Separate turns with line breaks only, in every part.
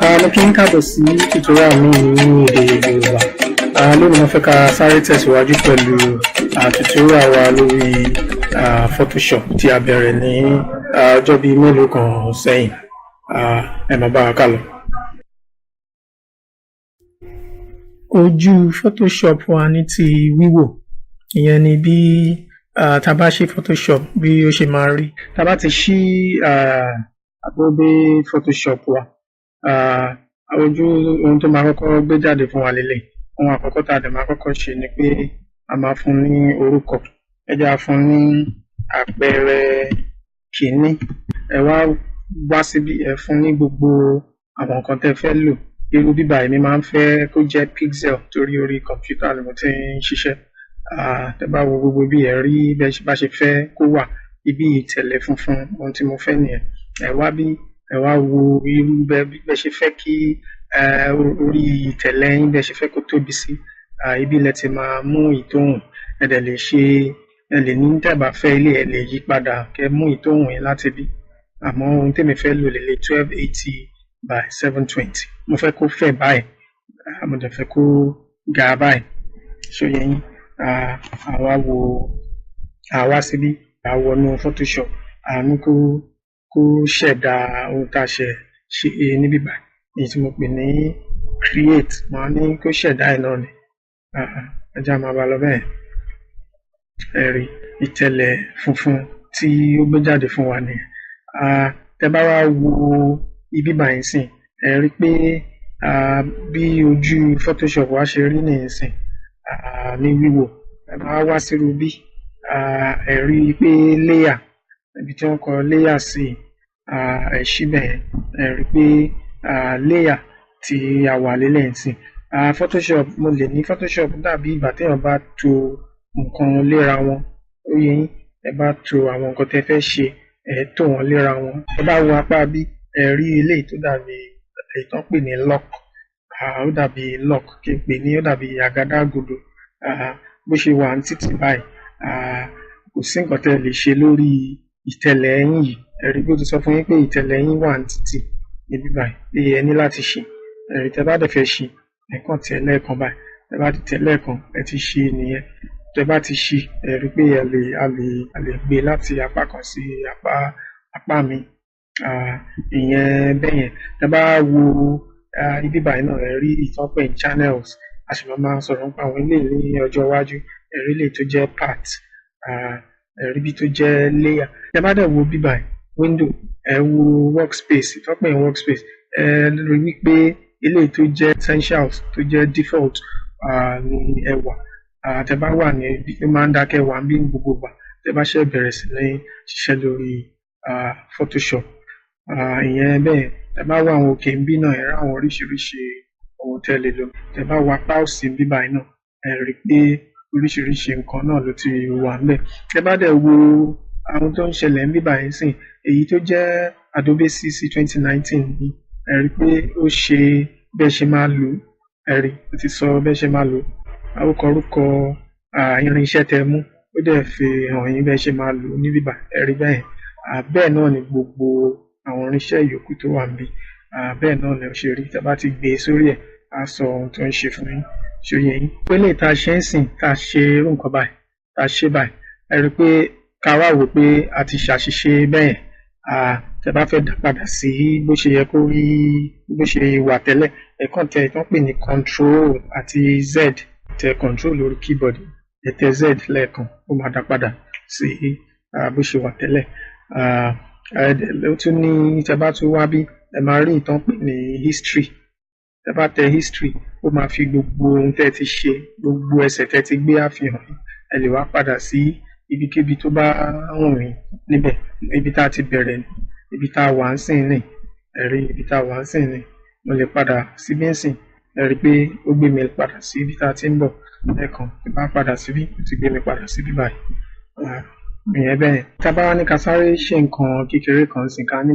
Mo kí yín káàbọ̀ sí tutorial mi ní èdè Yorùbá. Lónìí mo fẹ́ ká sáré tẹ̀síwájú pẹ̀lú tutorial wa lórí Photoshop tí a bẹ̀rẹ̀ ní ọjọ́ bíi mélòó kan sẹ́yìn. Ẹ máa bá wa ká lọ. Ojú Photoshop wa ní ti wíwò, ìyẹn ni bí tá a bá ṣí Photoshop bí ó ṣe máa rí. Tá a bá ti ṣí Adobe Photoshop wa, ojú ohun tó máa kọ́kọ́ gbé jáde fún wa leléyìí. Ohun àkọ́kọ́ tá a dẹ̀ máa kọ́kọ́ ṣe ni pé a máa fún ní orúkọ. Ẹ jẹ́ á fún ní àpẹẹrẹ kìíní. Ẹ wá wá síbí, ẹ fún ní gbogbo àwọn nǹkan tẹ́ fẹ́ lò. Irú ibí báyìí, èmi máa ń fẹ́ kó jẹ́ pixel torí orí kọ̀m̀pútà ni mo ti ń ṣiṣẹ́. Tẹ́ bá wo gbogbo bí ẹ rí bẹ́ bá ṣe fẹ́ kó wà, ibí ìtẹ̀lẹ̀ funfun, ohun tí mo fẹ́ nìyẹn. Ẹ wá bí, ẹ wá wo irú bẹ́ ṣe fẹ́ kí orí ìtẹ̀lẹ̀ yín, bẹ́ ṣe fẹ́ kó tóbi sí. Ibí lẹ ti máa mú èyí tó wùn. Ẹ dẹ̀ lè ṣe, ẹ lè ní tẹ́ bá fẹ́ eléyìí, ẹ lè yí padà kẹ́ mú èyí tó wùn yín láti ibí. Àmọ́ ohun témi fẹ́ lò leléyìí, 1280 by 720. Mo fẹ́ kó fẹ̀ báyìí, mo dẹ̀ fẹ́ kó ga báyìí. Ṣó yé yín? À wá wo, à wá síbí, à wọnú Photoshop, à ní kó ṣẹ̀dá ohun tá a ṣẹ̀ ṣe níbí báyìí, èyí tí mo pè ní create. Màá ní kó ṣẹ̀dá ẹ̀ náà ni. Ẹ jẹ́ á máa bá lọ bẹ́ẹ̀. Ẹ rí ìtẹ̀lẹ̀ funfun tí ó gbé jáde fún wa nìyẹn. Tẹ́ bá wá wo ibí báyìí nísìnyí, ẹ rí pé bí ojú Photoshop wa ṣe rí nìyí nísìnyí ní wíwò. Ẹ bá wá sírú ibí, ẹ rí i pé layer, ibi tí wọ́n kọ layer sí, ẹ ṣí bẹ́ẹ̀, ẹ rí pé layer tí a wà leléyìí nísìnyí. Photoshop, mo lè ní Photoshop dàbí ìgbà téèyàn bá to nǹkan léra wọn. Ó yé yín? Ẹ bá to àwọn nǹkan tẹ́ fẹ́ ṣe, ẹ tò wọ́n léra wọn. Ẹ bá wo apá ibí, ẹ rí eléyìí tó dàbí èyí tán pè ní lock. Ó dàbí lock, kí n pè ní ó dàbí àgádágodo. Bó ṣe wà ní títì báyìí, kò sí nǹkan tẹ́ lè ṣe lórí ìtẹ̀lẹ̀ yín yìí. Ẹ rí pé ó ti sọ fún yín pé ìtẹ̀lẹ̀ yín wà ní títì níbí báyìí, pé ẹ ní láti ṣí. Ẹ rí, tẹ́ bá dẹ̀ fẹ́ ṣí, ẹ kàn tẹ̀ lẹ́ẹ̀kan báyìí. Tẹ́ bá ti tẹ̀ lẹ́ẹ̀kan, ẹ ti ṣí nìyẹn. Tẹ́ bá ti ṣí, ẹ rí pé ẹ lè a lè a lè gbé láti apá kan sí apá míì. Ìyẹn bẹ́yẹn. Tẹ́ bá wo ibí báyìí náà, ẹ rí èyí tán pè ní channels. A sì máa máa sọ̀rọ̀ nípa àwọn eléyìí ní ọjọ́ iwájú. Ẹ rí eléyìí tó jẹ́ part, ẹ rí bí tó jẹ́ layer. Tẹ́ bá dẹ̀ wo ibí báyìí, window, ẹ wo workspace, tán pè ní workspace. Ẹ rí wípé eléyìí tó jẹ́ essentials, tó jẹ́ default, ní ẹ wà. Tẹ́ bá wà ní ibi, ó máa ń dáa kẹ́ wà níbí ní gbogbo ìgbà tẹ́ bá ṣẹ̀ bẹ̀rẹ̀ sí ní ṣiṣẹ́ lórí Photoshop. Ìyẹn bẹ́yẹn. Tẹ́ bá wo àwọn òkè ńbí náà, ẹ rí àwọn oríṣiríṣi ohun tẹ́ lè lò. Tẹ́ bá wo apá òsì ńbí báyìí náà, ẹ rí pé oríṣiríṣi nǹkan náà ló ti wà ńbẹ̀. Tẹ́ bá dẹ̀ wo àwọn tó ń ṣẹlẹ̀ ńbí báyìí nísìnyí, èyí tó jẹ́ Adobe CC 2019 yìí, ẹ rí pé ó ṣe bẹ́ ṣe máa lò ó. Ẹ rí, ó ti sọ bẹ́ ṣe máa lò ó. Ó kọ orúkọ irinṣẹ́ tẹ́ mú, ó dẹ̀ fi hàn yín bẹ́ ṣe máa lò ó níbí báyìí. Ẹ rí bẹ́yẹn. Bẹ́ẹ̀ náà ni gbogbo àwọn irinṣẹ́ ìyókù tó wà níbí. Bẹ́ẹ̀ náà ni ó ṣe rí. Tẹ́ bá ti gbé e sórí ẹ̀, á sọ ohun tó ń ṣe fún yín. Ṣó yé yín? Pé eléyìí tá a ṣe ń sìn, tá a ṣe irú nǹkan báyìí, tá a ṣe báyìí, ẹ rí pé ká wá wò pé a ti ṣàṣìṣe bẹ́yẹn. Tẹ́ bá fẹ́ dá padà sí bó ṣe yẹ kó rí, bó ṣe wà tẹ́lẹ̀, ẹ kàn tẹ èyí tán pè ní control àti Z. Tẹ control lórí keyboard, ẹ tẹ Z lẹ́ẹ̀kan, ó máa dá padà sí bó ṣe wà tẹ́lẹ̀. Ẹ dẹ̀ ó tún ní, tẹ́ bá tún wá bí, ẹ máa rí èyí tán pè ní history. Tẹ́ bá tẹ history, ó máa fi gbogbo ohun tẹ́ ti ṣe, gbogbo ẹsẹ̀ tẹ́ ti gbé á fi hàn yín. Ẹ lè wá padà sí ibikíbi tó bá wù yín níbẹ̀. Ibi tá a ti bẹ̀rẹ̀ ní, ibi tá a wà ńsìnyí nì. Ẹ rí ibi tá a wà ńsìnyí nì. Mo lè padà síbí ńsìnyí. Ẹ rí pé ó gbé mi padà sí ibi tá a ti ń bọ̀ lẹ́ẹ̀kan. Tí bá padà síbí, ó ti gbé mi padà síbí báyìí. Ìyẹn bẹ́yẹn. Tá bá wá ní ká sáré ṣe nǹkan kékeré kan nísìnyí, ká ní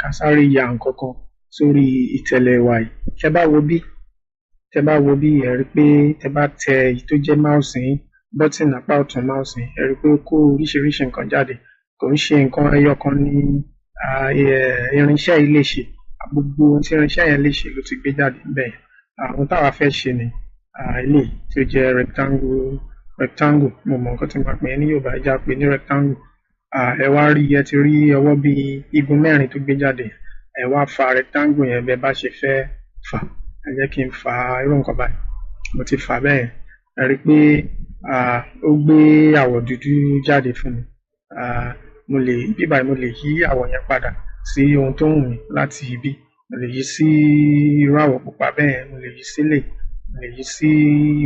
ká sáré ya nǹkan kan sórí ìtẹ̀lẹ̀ wa yìí. Tẹ́ bá wo bí, tẹ́ bá wo bí, ẹ rí pé tẹ́ bá tẹ èyí tó jẹ́ mouse yín, button apá ọ̀tún mouse yín, ẹ rí pé ó kó oríṣiríṣi nǹkan jáde. Kò ń ṣe nǹkan ẹyọ kan ní irinṣẹ́ yìí lè ṣe. Gbogbo ohun tí irinṣẹ́ yẹn lè ṣe ló ti gbé jáde níbẹ̀ yẹn. Àwọn táwa fẹ́ ṣe ni eléyìí tí ó jẹ́ rectangle. Mo mọ nǹkan tí màá pè é ní Yorùbá, ẹ jẹ́ á pè é ní rectangle. Ẹ wá rí, ẹ ti rí ọwọ́ bí igun mẹ́rin tó gbé jáde. Ẹ wá fa rectangle yẹn bẹ́ẹ̀ bá ṣe fẹ́ fà. Ẹ jẹ́ kí n fa irú nǹkan báyìí. Mo ti fà bẹ́ẹ̀. Ẹ rí pé ó gbé àwọ̀ dúdú jáde fún mi. Mo lè bí báyìí, mo lè yí àwọ̀ yẹn padà sí ohun tó wù mí láti ibí. Mo lè yí sí irú àwọ̀ pupa bẹ́ẹ̀, mo lè yí sílẹ̀, mo lè yí sí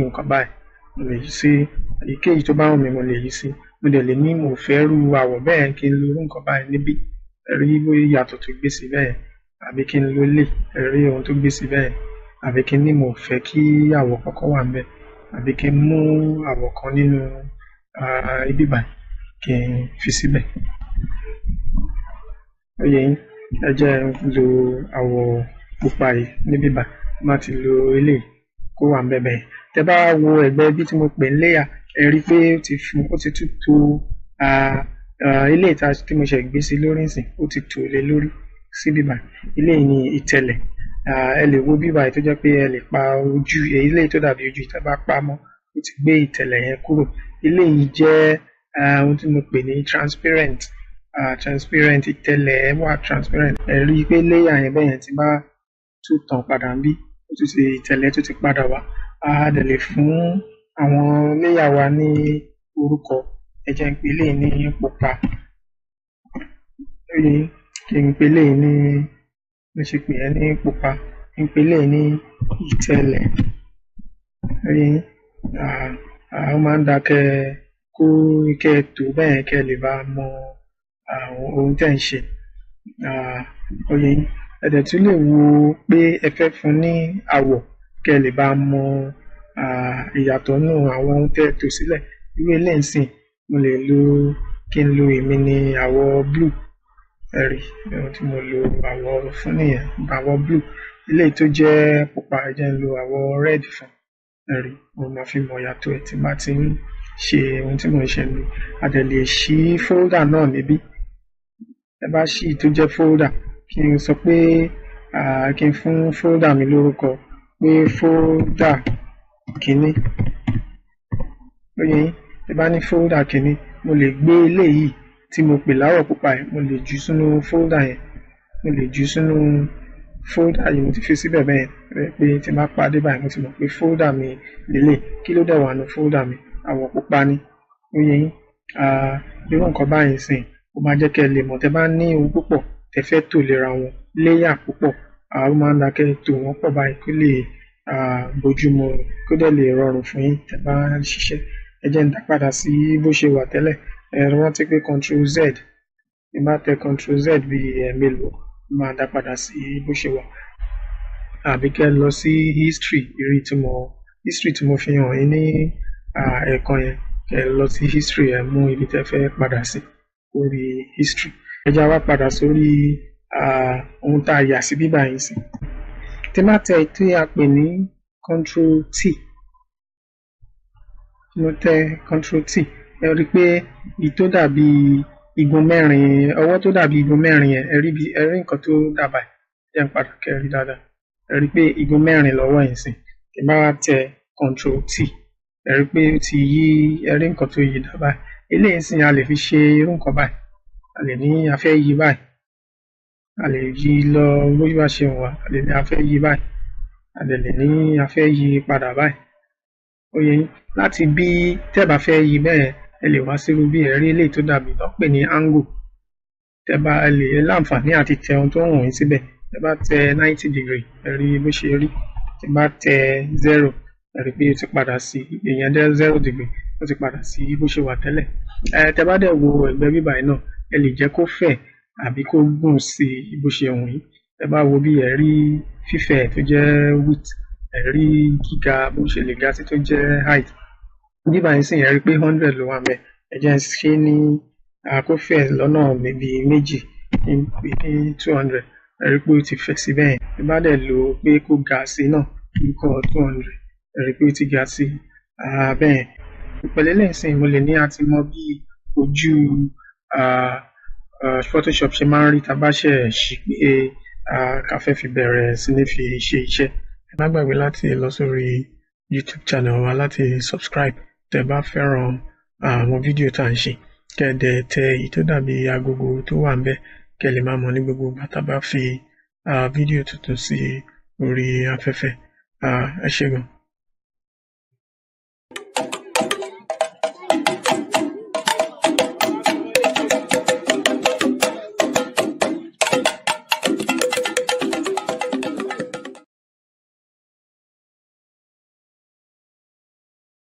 nǹkan báyìí, mo lè yí sí èyíkéyìí tó bá wù mí, mo lè yí sí. Mo dẹ̀ lè ní mo fẹ́ irú àwọ̀ bẹ́ẹ̀ kí n lo irú nǹkan báyìí níbí. Ẹ rí bóyá ìyàtọ̀ tó gbé sí bẹ́ẹ̀, àbí kí n lo eléyìí, ẹ rí ohun tó gbé sí bẹ́ẹ̀, àbí kí n ní mo fẹ́ kí àwọ̀ kankan wà níbẹ̀, àbí kí n mú àwọ̀ kan nínú ibí báyìí kí n fi síbẹ̀. Ó yé yín, ẹ jẹ́ n lo àwọ̀ pupa yìí níbí báyìí. Má ti lo eléyìí kó wà níbẹ̀ bẹ́ẹ̀. Tẹ bá wo ẹ̀gbẹ́ ibi tí mo pè ní layer, ẹ rí pé ó ti fún, ó ti tún to eléyìí tí mo ṣẹ̀ gbé sí lórí ìsìn, ó ti tò lé lórí síbí báyìí. Eléyìí ni ìtẹ̀lẹ̀. Ẹ lè wo bí báyìí tó jẹ́ pé ẹ lè pa ojú eléyìí tó dàbí ojú tẹ bá pa mọ́, ó ti gbé ìtẹ̀lẹ̀ yẹn kúrò. Eléyìí jẹ́ ohun tí mo pè ní transparent. Transparent ìtẹ̀lẹ̀ wà transparent. Ẹ rí i pé layer yẹn bẹ́yẹn tí bá tún tàn padà níbí, ó tún ti ìtẹ̀lẹ̀ tó ti padà wá. A dẹ̀ lè fún àwọn layer wa ní orúkọ. Ẹ jẹ́ n pè eléyìí ní pupa. Ó yé yín, kí n pè eléyìí ní, mo ṣe pè é ní pupa, kí n pè eléyìí ní ìtẹ̀lẹ̀. Ó yé yín, ó máa ń da kẹ́ kó kẹ́ tó bẹ́ẹ̀ kẹ́ lè bá mọ àwọn ohun tẹ́ ń ṣe. Ó yé yín, ẹ dẹ̀ tún lè wo pé ẹ fẹ́ fún ní àwọ̀ kẹ́ lè bá mọ ìyàtọ̀ nínú àwọn ohun tẹ́ tò sílẹ̀. Irú eléyìí ńsìn, mo lè lo kí n lo èmi ní àwọ̀ blue. Ẹ rí ohun tí mo lo àwọ̀ fún nìyẹn, àwọ̀ blue. Eléyìí tó jẹ́ pupa, ẹ jẹ́ n lo àwọ̀ red fún. Ẹ rí, mo máa fi mọ ìyàtọ̀ ẹ̀ tí n bá ti ń ṣe ohun tí mò ń ṣe níbí. A dẹ̀ lè ṣí folder náà níbí. Ẹ bá ṣí tó jẹ́ folder, kí n sọ pé kí n fún folder mi lórúkọ pé folder kìíní. Ó yé yín, tí bá ní folder kìíní, mo lè gbé eléyìí tí mo pè láwọ̀ pupa yìí, mo lè jù sínú folder yẹn. Mo lè jù sínú folder yìí, mo ti fi síbẹ̀ bẹ́ẹ̀ pé tí n bá padé báyìí, mo ti mọ̀ pé folder mi lélẹ̀. Kí ló dẹ̀ wà nínú folder mi? Àwọ̀ pupa ni. Ó yé yín, irú nǹkan báyìí sìn, ó máa jẹ́ kí ẹ lè mọ̀ tẹ bá ní ohun púpọ̀ tẹ fẹ́ tò léra wọn, layer púpọ̀, ó máa ń da kẹ́ tò wọ́n pọ̀ báyìí kó lè bójúmu, kó dẹ̀ lè rọrùn fún yín tẹ bá ń ṣiṣẹ́. Ẹ jẹ́ n dá padà sí bó ṣe wà tẹ́lẹ̀. Ẹ rántí pé Ctrl Z, tí n bá tẹ Ctrl Z bí ẹ̀ẹ̀mélòó, ó máa dá padà sí bó ṣe wà. Àbí kẹ́ lọ sí history, ìrí tí mo history tí mo fi hàn yín ní ẹ̀ẹ̀kan yẹn, kẹ́ lọ sí history, ẹ mú ibi tẹ́ fẹ́ padà sí orí history. Ẹ jẹ́ wá padà sórí ohun tá a yà sí bíbá yìí sí. Tí n bá tẹ tí a pè ní Ctrl T, mo tẹ Ctrl T, ẹ rí i pé èyí tó dàbí igun mẹ́rin, ọwọ́ tó dàbí igun mẹ́rin yẹn, ẹ rí bí ẹ rí nǹkan tó dà báyìí. Ẹ jẹ́ n padà kẹ́ rí dáadáa. Ẹ rí i pé igun mẹ́rin lọ́wọ́ yìí sìn. Tí n bá wá tẹ Ctrl T, ẹ rí i pé ó ti yí, ẹ rí nǹkan tó yí dà báyìí. Eléyìí sìn a lè fi ṣe irú nǹkan báyìí. A lè ní a fẹ́ yí báyìí. A lè yí lọ bó bá ṣe wù wá. A lè ní a fẹ́ yí báyìí. A dẹ̀ lè ní a fẹ́ yí padà báyìí. Ó yé yín, láti bí tẹ́ bá fẹ́ yí bẹ́ẹ̀, ẹ lè wá sírú bí ẹ rí eléyìí tó dàbí tó ń pè ní angle. Tẹ́ bá ẹ lè láǹfààní àti tẹ ohun tó wù yín síbẹ̀. Tẹ́ bá tẹ 90 degree, ẹ rí bó ṣe rí. Tẹ́ bá tẹ 0, ẹ rí pé ó ti padà sí ìyẹn jẹ́ 0 degree, ó ti padà sí bó ṣe wà tẹ́lẹ̀. Tẹ́ bá dẹ̀ wo ẹ̀gbẹ́ bíbáyìí náà, ẹ lè jẹ́ kó fẹ̀ àbí kó gùn sí bó ṣe wù yín. Tẹ́ bá wo bí ẹ rí fífẹ̀ tó jẹ́ width, ẹ rí gíga bó ṣe lè ga sí tó jẹ́ height. Bíbáyìí sìn ẹ rí pé 100 ló wà ńbẹ̀. Ẹ jẹ́ n ṣe ní kó fẹ̀ lọ́nà níbi méjì ní 200. Ẹ rí pé ó ti fẹ̀ sí bẹ́ẹ̀. Tẹ́ bá dẹ̀ lò ó pé kó ga sí náà, equal 200, ẹ rí pé ó ti ga sí bẹ́ẹ̀. Pẹ̀lú eléyìí sìn, mo lè ní a ti mọ bí ojú Photoshop ṣe máa ń rí tá bá ṣẹ̀ ṣí pé ká fẹ́ fi bẹ̀rẹ̀ sí ní fi ṣe iṣẹ́. Ẹ má gbàgbé láti lọ sórí YouTube channel wa láti subscribe tẹ́ bá fẹ́ràn àwọn fídíò tá à ń ṣe, kẹ́ ẹ dẹ̀ tẹ èyí tó dàbí agogo tó wà ńbẹ̀, kẹ́ ẹ lè máa mọ̀ ní gbogbo ìgbà tá a bá fi fídíò tuntun sí orí afẹ́fẹ́. Ẹ ṣé gan.